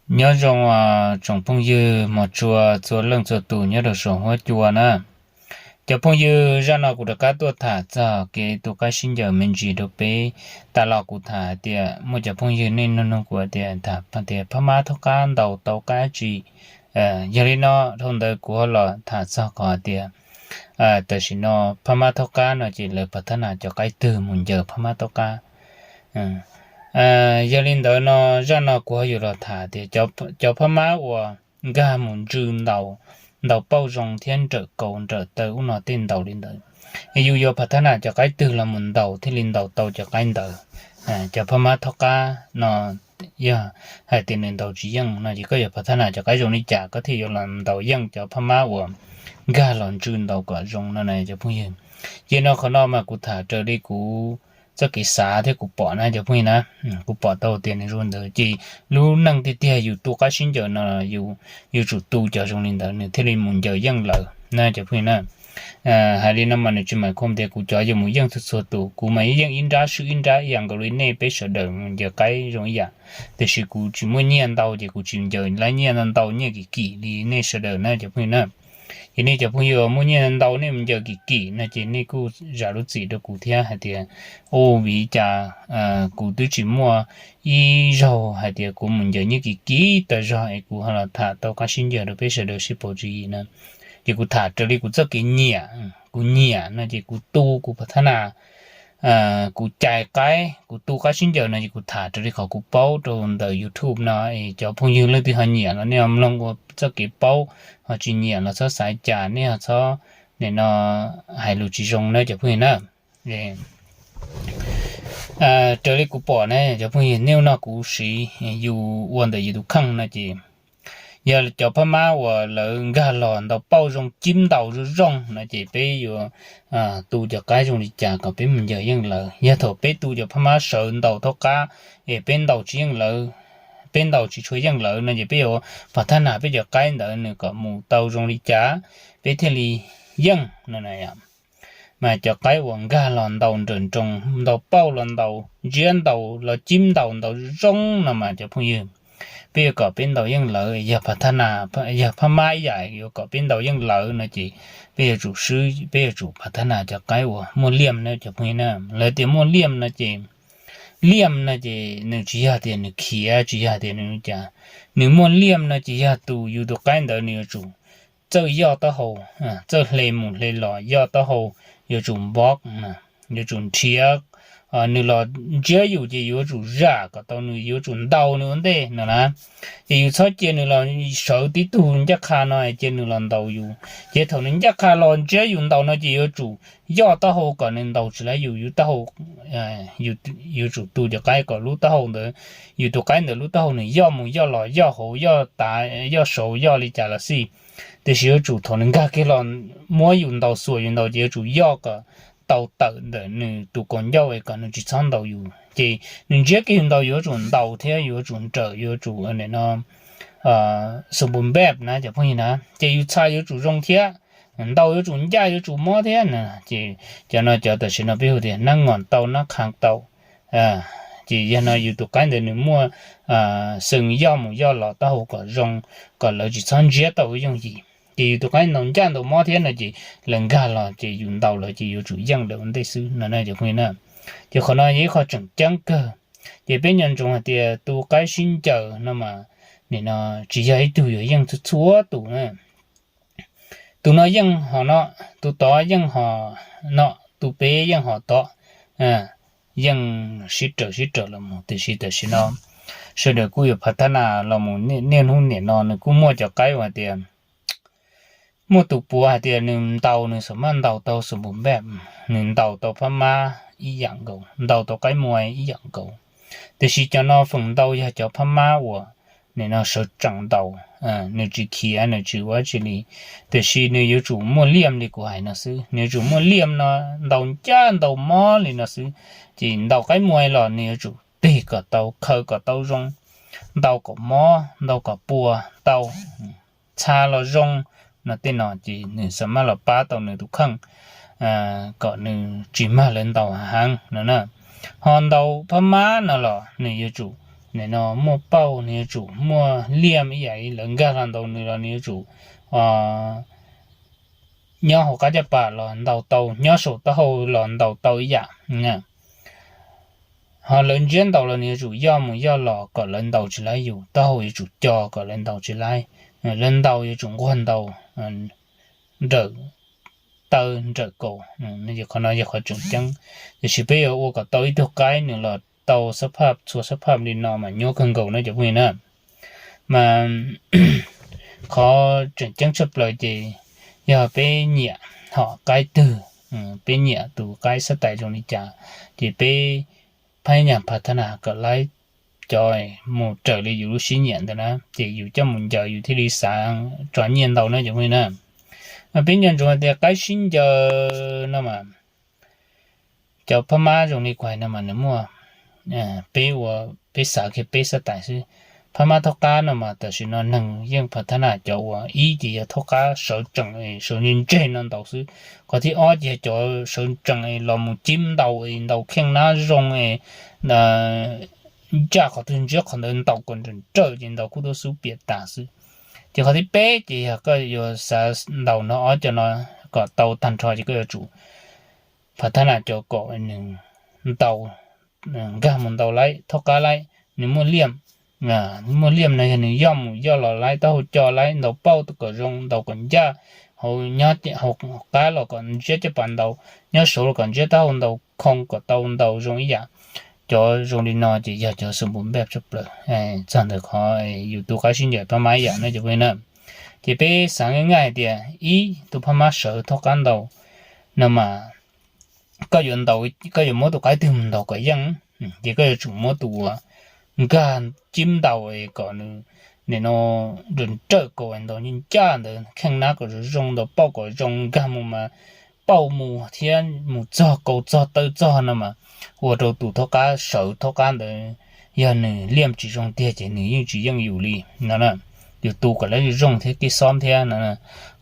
Nyob zoo tsoom phooj ywg mos tshua txhua leej txhua tus nyob rau saum huab cua na. Cov phooj ywg, zaj no kuv rov qab tuaj tham txog kev tu qaib sib ncaws me ntsis rau peb. Tas los kuv tham hais tias muaj cov phooj ywg nej nug nug kuv tias tham tias Phab Mab Thoob Qab ntaus tau qaib tsi. Yog li no, dhau ntawd kuv ho los tham txog qhov tias tam sim no Phab Mab Thoob Qab no ces lawv phav thab nas cov qaib twg mus ncaws Phab Mab Thoob Qab. Yog li ntawd no, zaj no kuv ho yuav los tham tias cov Phab Mab uas nkag mus ntsw ntaus, ntaus pauj zoo thiab nrawm kaus nrawm taw ub no tej ntaus li ntawd, yus yuav phav thab nas cov qaib twg los mus ntaus thiaj li ntaus tau cov qaib ntawd. Cov Phab Mab Thoob Qab no yog hais tias nws ntaus tsis yeej no ces koj yuav phav thab nas cov qaib zoo li cas koj thiaj yuav los ntaus yeej cov Phab Mab uas nkag los ntsw ntaus kom zoo no na cov phooj ywg. Ces no qhov no mas kuv tham raws li kuv txoj kev xav thiab kuv pom na cov phooj ywg na. Kuv pom tau tias nws zoo ntawd ces lub neej tiag tiag yus tu qaib sib ncaws no yus yuav tsum tu cov zoo li ntawd nws thiaj li mus ncaws yeej lawv na cov phooj ywg na. Hais li no mas nws tsis mam khoom tias kuv cov yuav mus yeej txhua txhua tus, kuv mas yeej ib nrab swb ib nrab ib yam nkaus li nej peb sawv daws mus ncaws qaib zoo ib yam. Tiam sis kuv tsis muaj nyiaj ntau ces kuv tsis ncaws lawv nyiaj ntau nyiaj kim kim li nej sawv daws na cov phooj ywg na. Ces nej cov phooj ywg muaj nyiaj ntau nej mus ncaws kim kim no ces nej kuj zam lub txim rau kuv thiab hais tias, u, vim li cas kuv twb tsis muaj ib zaug hais tias kuv mus ncaws nyiaj kim kim tag zog es kuv ho los tham tau qaib sib ncaws rau peb sawv daws sib pauv tswv yim na. Ces kuv tham raws li kuv txoj kev nyiam, kuv nyiam no ces kuv tu kuv phav thab nas, kuv cais qaib kuv tu qaib sib ncaws no ces kuv tham raws li qhov kuv paub rau ntawm YouTube no es cov phooj ywg leej twg ho nyiam los nej ho mloog ua txoj kev paub, ho tsis nyiam los txhob xav cas nej ho txhob nim no hais lus tsis zoo na cov phooj ywg na. Raws li kuv pom na cov phooj ywg, nej no kuv siv yus ua ntawm yus tus kheej no ces yog cov Phab Mab uas lawv nkag los ntaus pauj zoo cib ntaus zoo zoo no ces peb yuav tu cov qaib zoo li cas kom peb mus ncaws yeej lawv. Yog thaum peb tu cov Phab Mab sawv ntaus thaub qab es peb ntaus tsis yeej lawv, peb ntaus tsis tshua yeej lawv no ces peb yuav phav thab nas peb cov qaib ntawd nws kom mus tau zoo li cas peb thiaj li yeej no. Mas cov qaib uas nkag los ntaus nrawm nroos, ntaus pauj los ntaus, ntsiab ntaus los cib ntaus ntaus zoo no mas cov phooj ywg, peb yuav kom peb ntaus yeej lawv, yog phav thab nas, yog Phab Mab ib yam yuav kom peb ntaus yeej lawv no ces peb yuav tsum swb, peb yuav tsum phav thab nas cov qaib uas muaj liam na cov phooj ywg na. Lawv tias muaj liam no ces, liam no ces nws tsis yog tias nws khiav, tsis yog tias nws li cas. Nws muaj liam no ces yog tus, yus tus qaib ntawd nws yuav tsum txawj yoj taub hau, txawj hle mus hle los yoj taub hau, yuav tsum npob, yuav tsum nrhiav, nws los ntsiab yus ces yuav tsum zam kom tau nws, yuav tsum ntaus nws ua ntej no na. Ces yus txhob cia nws los sawv tib tug ncaj qha no cia nws los ntaus yus. Ces thaum nws ncaj qha los ntsiab yus ntaus no ces yuav tsum yoj taub hau kom nws ntaus tsis laib yus, yus taub hau, yuav tsum tu cov qaib kom lub taub hau ntawd, yus tus qaib ntawd lub taub hau nws yoj mus yoj los, yoj hauv yoj tav yoj saud yoj li cas los xij, tiam sis yuav tsum thaum nws nkag kiag los muab yus ntaus, xuas yus ntaus ces yuav tsum yoj kom tau tawm ntawm nws tus kaus ncauj es kom nws tsis txhob ntaus yus. Ces nws ntsiab kiag yus ntaus yus yuav tsum ntaus thiab yuav tsum nrawm, yuav tsum no xu npu npej na cov phooj ywg na. Ces yus txha yuav tsum zoo thiab, ntaus yuav tsum ncaj yuav tsum mob thiab na. Ces cov no cov tam sim no peb hu tias nab ngos tau nab qha tau. Ces yog no yus tus qaib ntawd nws muaj xeem yoj mus yoj los taub hau kom zoo, kom lawv tsis txhob ntsiab tau yooj yim. Ces yus tus qaib ntaus ncaj ntaus mob thiab no ces lawv nkag los ces yus ntaus lawv ces yuav tsum yeej lawv ua ntej xwb no na cov phooj ywg na. Ces qhov no yog ib qho tseem ceeb kawg. Ces peb nco ntsoov hais tias tu qaib sib ncaws no mas nim no tsis yog ib tug yuav yeej txhua txhua tus na. Tus no yeej ho no, tus tod yeej ho no, tus pem yeej ho tod, yeej sib raws sib raws los mus. Tiam sis tam sim no sawv daws kuj yuav phav thab nas los mus, niaj hnub nim no nws kuj muaj cov qaib uas hais tias, muaj tus puav hais tias nws ntaus nws xam maj ntaus tau xu npu npej, nws ntaus tau Phab Mab ib yam nkaus, ntaus tau qaib muas ib yam nkaus. Tiam sis cov no feem ntau yog cov Phab Mab uas nim no sawv tsees ntaus, nws tsis khiav nws tsis ua dab tsi li. Tiam sis nws yuav tsum muaj liam li kuv hais no xwb, nws yuav tsum muaj liam no, ntaus ncaj ntaus mob li no xwb. Ces ntaus qaib muas los nws yuav tsum tig kom tau, khaws kom tau zoo, ntaus kom mob, ntaus kom puas tau, txha los zoo no, tej no ces nws xam maj los pab tau nws tus kheej kom nws tsis mag lawv ntaus heev no na. Ho ntaus Phab Mab no los nws yuav tsum nim no muaj pauj, nws yuav tsum muaj liam ib yam li lawv nkag los ntaus nws los nws yuav tsum nyob hauv qab caj pas los ntaus tau, nyob saum taub hau los ntaus tau ib yam. Ho lawv ntsiab ntaus los nws yuav tsum yoj mus yoj los kom lawv ntaus tsis laib yus, taub hau yuav tsum co kom lawv ntaus tsis laib. Lawv ntaus yuav tsum nquag ntaus nrawm taw nrawm kaus. Qhov no yog qhov tseem ceeb. Tiam sis peb yuav ua kom tau ib tug qaib nws los tau xab phaj txhua xab phaj li no mas nyuaj kawg nkaus na cov phooj ywg na. Mas qhov tseem ceeb tshaj plaws ces yog peb nyiam hom qaib twg, peb nyiam tus qaib xab tais zoo li cas, ces peb phab nyaj phav thab nas kom laib cov mus raws li yus lub siab nyiam ntawd na, ces yus coj mus ncaws yus thiaj li xav tso nyiaj ntau na cov phooj ywg na. Mas peb nco ntsoov tias qaib sib ncaws no mas cov phab mab zoo li kuv hais no mas nws muaj, peb ua, peb xav kiag peb xab tais xwb. Phab mab thaub qab no mas tam sim no neeg yeej phav thab nas cov uas ib ces yog thaub qab sawv tsees es sawv ntseg ntseg no ntaus xwb. Qhov thib ob ces yog cov sawv tsees es los mus cib ntaus es ntaus kheej nab zoo es ncaj qhov twg ntsiab qhov ntawd ntaus kom nrawm nrawm ces ntaus kuj tuaj xub piam tas xwb. Ces qhov thib peb ces yog koj yuav xav ntaus no ob cov no kom tau tag nrho ces koj yuav tsum phav thab nas cov kom nws ntaus, nkag mus ntaus laib thaub qab laib, nws muaj liam. Muaj liam no yog nws yoj mus yoj los laib, taub hau co laib, ntaus pauj kom zoo, ntaus kom ncaj, hauv qab los kom ntsiab caj pas ntaus, nyob saud los kom ntsiab taub hau ntaus khoo kom tau ntaus zoo ib yam. Cov zoo li no ces yog cov xoo npu npaj tshaj plaws txog ntawm qhov yus tus qaib sib ncaws phab mab ib yam no cov phooj ywg na. Ces peb xav nqaij nqaij hais tias ib tug phab mab sawv thaub qab ntaus no mas koj yuav ntaus, koj yuav muab tus qaib twg mus ntaus kom yeej, ces koj yuav tsum muab tus uas nkag cib ntaus es kom nws nim no nrawm nrawm kaus ntaus ncaj ncaj ntawd, kheej nab kom zoo zoo, ntaus pauj kom zoo, nkag mus mas pauj mus thiab mus txog kaus txog taw txog no mas ua rau tus thaub qab sawv thaub qab ntawd yog nws liam tsis zoo tiag ces nws yeej tsis yeej yus li no. Yus tu kom lawv zoo thiab kib xob thiab no.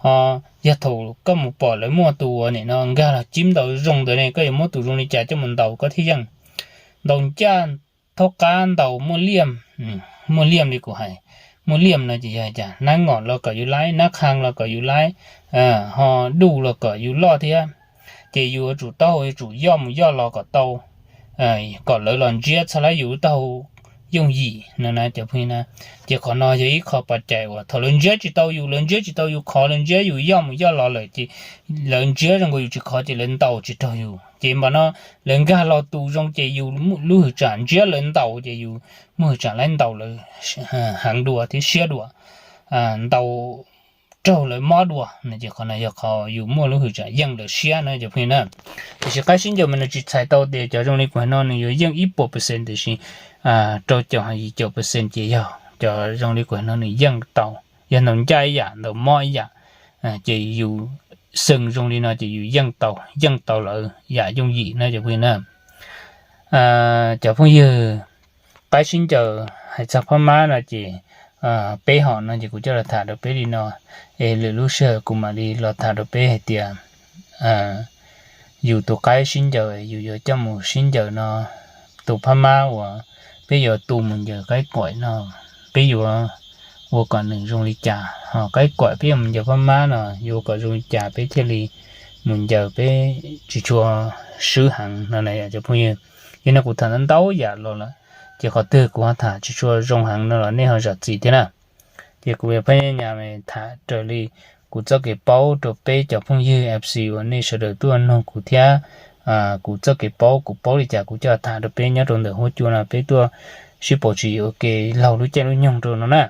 Ho yog thaum koj mus pom lawv muaj tus uas nim no nkag los cib ntaus zoo ntawd ne, koj yuav muab tus zoo li cas coj mus ntaus koj thiaj yeej? Ntaus ncaj thaub qab ntaus muaj liam, muaj liam li kuv hais. Muaj liam no ces yog cas? Nab ngom los kom yus laib, nab qhee los kom yus laib, ho duj los kom yus loj thiab. Ces yus yuav tsum taub hau yuav tsum yoj mus yoj los kom tau, kom lawv los ntsiab txhaj laib yus lub taub hau yooj yim no na cov phooj ywg na. Ces qhov no yog ib qho pas cais uas thaum lawv ntsiab tsis tau yus, lawv ntsiab tsis tau yus khov, lawv ntsiab yus yoj mus yoj los lawm ces lawv ntsiab zoo nkaus yus tsis khov ces lawv ntaus tsis raug yus. Ces npam no lawv nkag los tus zoo ces yus lub hwm tsam ntsiab lawv ntaus ces yus muaj hwm tsam laib ntaus lawv heev dua thiab siab dua, ntaus raug lawv mob dua no ces qhov no yog qhov yus muaj lub hwm tsam yeej lawv siab na cov phooj ywg na. Tiam sis qaib sib ncaws mas nws tsis txhais tau tias cov zoo li kuv hais no nws yuav yeej ib puas percent, tiam sis rau caum yim caum percent ces yog cov zoo li kuv hais no nws yeej tau, yog ntaus ncaj ib yam, ntaus mob ib yam, ces yus xeem zoo li no ces yus yeej tau, yeej tau lawv yam yooj yim na cov phooj ywg na. Cov phooj ywg, qaib sib ncaws hais txog phab mab no ces peb hom no ces kuv coj los tham rau peb li no, es lwm lub sij hawm kuv mam li los tham rau peb hais tias yus tus qaib sib ncaws yus yuav coj mus sib ncaws no, tus phab mab uas peb yuav tu mus ncaws qaib kuaim no, peb yuav ua kom nws zoo li cas? Ho qaib kuaim peb yuav mus ncaws phab mab no yuav ua kom zoo li cas peb thiaj li mus ncaws peb tsis tshua swb heev no na cov phooj ywg. Yog no kuv tham ntau ntau yam los lawm, ces qhov twg kuv ho tham tsis tshua zoo heev no los nej ho zam txim thiab na. Ces kuv yuav pheej nyas tham raws li kuv txoj kev paub rau peb cov phooj ywg F C uas nej sawv daws tuaj nug kuv thiab kuv txoj kev paub, kuv paub li cas kuv coj tham rau peb nyob rau ntawm huab cua no peb tuaj sib pauv tswv yim ua ke laug lub caij lub nyoog rau no na.